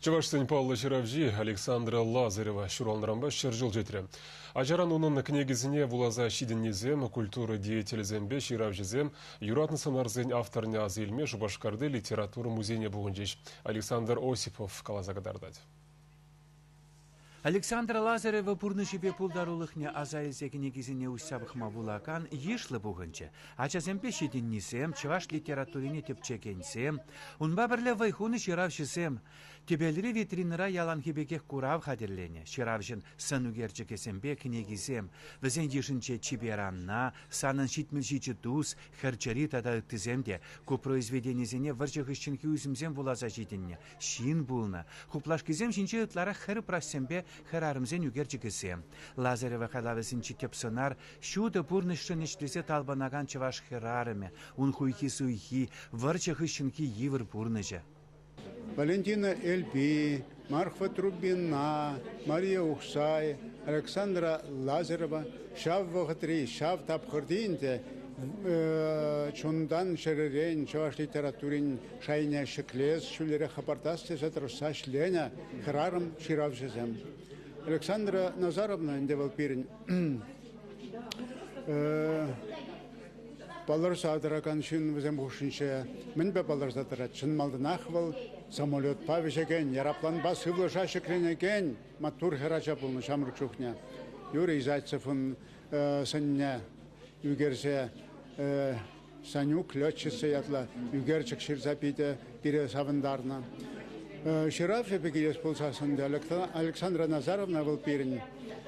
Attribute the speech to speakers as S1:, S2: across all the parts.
S1: Чӑвашсен паллӑ ҫыравҫи Александра Лазарева ҫуралнӑранпа ҫӗршыв ҫитрӗ. Ачаран унӑн кӗнекисене вуласа ҫитӗннисем, культура деятелӗсемпе ҫыравҫӑсем юратнӑ сӑнарсен авторне аса илме Шупашкарти литература музейне пухӑнчӗҫ. Александр Осипов каласа кӑтартать.
S2: Александра Лазарева пурнӑҫӗпе пултарулӑхне аса илсе кӗнекисене уҫса пӑхма вулакан йышлӑ пухӑнчӗ. Ачасемпе ҫитӗннисем, чӑваш литературине тӗпчекенсем, унпа пӗрле вӑй хунӑ ҫыравҫӑсем. Тӗпелри витринӑра яланхи пекех курав хатӗрленӗ. Ҫыравҫӑн сӑн ӳкерчӗкӗсемпе кӗнекисем, вӗсен йышӗнче Чипер Анна, Санӑн 77 тус, Хӗр чӗри тата ыттисем те. Ку произведенисене вӑрҫӑ хыҫҫӑнхи ӳсӗмсем вуласа ҫитӗннӗ, ҫын пулнӑ. Хуплашкисем ҫинче ытларах хӗр-упраҫсемпе хӗрарӑмсен ӳкерчӗкӗсем. Лазарева хайлавӗсенчи тӗп сӑнар ҫутӑ пурнӑҫшӑн ӗҫлесе талпӑнакан чӑваш хӗрарӑмӗ, ун хуйхи-суйхи, вӑрҫӑ хыҫҫӑнхи йывӑр пурнӑҫӗ.
S3: Валентина Эльпи, Марфа Трубина, Мария Ухсай, Александра Лазарева ҫав вӑхӑтри, ҫав тапхӑрти ӗнтӗ чунтан чӗререн чӑваш литературин шайне ҫӗклес, ҫӳлерех хӑпартас тесе тӑрӑшса ӗҫленӗ хӗрарӑм ҫыравҫӑсем. Александра Назаровна ӗнтӗ вӑл пирӗн палӑрса тӑракан ҫын вӗсем хушшинче мӗнпе палӑрса тӑрать? Чӑн малтанах вӑл самолетпа вӗҫекен, ярапланпа сывлӑша ҫӗкленекен маттур хӗрача пулнӑ ҫамрӑк чухне. Юрий Зайцевӑн сӑнне ӳкерсе Санюк летчица ятлӑ ӳкерчӗк ҫырса питӗ пире савӑнтарнӑ. Ҫыравҫӑ пек илес пулсассӑн та Александра Назаровна вӑл пирӗн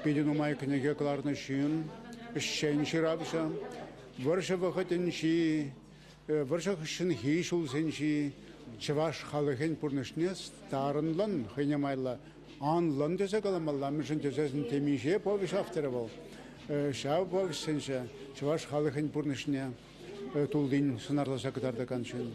S3: питӗ нумай кӗнеке кӑларнӑ ҫын, ӗҫчен ҫыравҫӑ. Вӑрҫӑ вӑхӑтӗнчи, вӑрҫӑ хыҫҫӑнхи ҫулсенчи чӑваш халӑхӗн пурнӑҫне тарӑнлӑн хӑйне майлӑ анлӑн тесе каламалла, мӗншӗн тесессӗн темиҫе повеҫ авторӗ вӑл. Ҫав повеҫсенче чӑваш халӑхӗн пурнӑҫне туллин сӑнарласа кӑтартакан ҫын.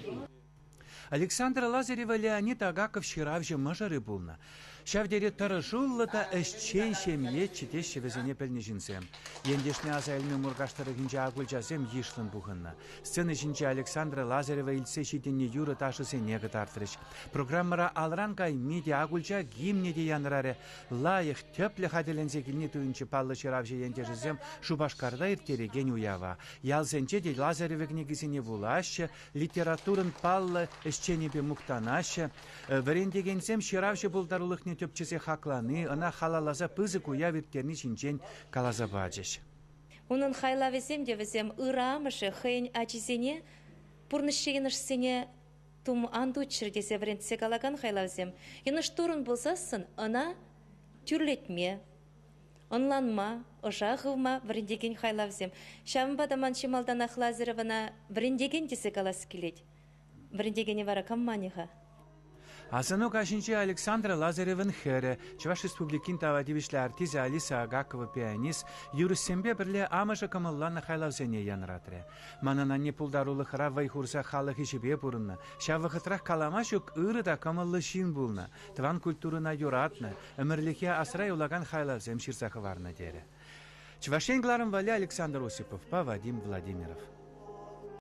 S2: Александра Лазарева Леонид Агаков ҫыравҫӑ мӑшӑрӗ пулнӑ. Ҫав тери тӑрӑшуллӑ та ӗҫчен ҫемьеччӗ теҫҫӗ вӗсене пӗлнӗ ҫынсем. Ентешне аса илме Муркаш тӑрӑхӗнче акӑлчасем йышлӑн пухӑннӑ. Сцена ҫинче Александра Лазарева илтсе ҫитӗннӗ юрӑ-ташӑсене кӑтартрӗҫ. Программӑра алран кайми те, акӑлча гимнӗ те янрарӗ. Лайӑх, тӗплӗ хатӗрленсе килни туйӑнчӗ паллӑ ҫыравҫӑ ентешӗсем Шупашкарта ирттерекен уява. Ялсенче те Лазарева кӗнекисене вулаҫҫӗ, литературӑн паллӑ ӗҫченӗпе мухтанаҫҫӗ. Вӗрентекенсем ҫыравҫӑ пултарулӑхне тӗпчесе хаклани, ӑна халалласа пысӑк уяв ирттерни ҫинчен каласа пачӗҫ.
S4: Унӑн хайлавӗсем те вӗсем ырӑ амӑшӗ хӑйӗн ачисене пурнӑҫри йӑнӑшсене тум ан туччӑр тесе вӗрентсе калакан хайлавсем. Йӑнӑш турӑн пулсассӑн ӑна тӳрлетме, ӑнланма, ӑша хывма вӗрентекен хайлавсем. Ҫавӑнпа та ман чи малтанах Лазаревӑна вӗрентекен тесе калас килет. Вӗрентекенӗ вара кам манӗ-ха?
S2: Асӑну каҫӗнче Александра Лазаревӑн хӗрӗ, Чӑваш Республикин тава тивӗҫлӗ артисчӗ Алиса Агакова пианист юрӑҫсемпе пӗрле амӑшӗ кӑмӑлланӑ хайлавсене янратрӗ. Манӑн анне пултарулӑхра вӑй хурса халӑх ӗҫӗпе пурӑннӑ, ҫав вӑхӑтрах калама ҫук ырӑ та кӑмӑллӑ ҫын пулнӑ, тӑван культурӑна юратнӑ, ӗмӗрлӗхе асра юлакан хайлавсем ҫырса хӑварнӑ терӗ. Чӑваш Ен кӑларӑм валли Александр Осиповпа Вадим Владимиров.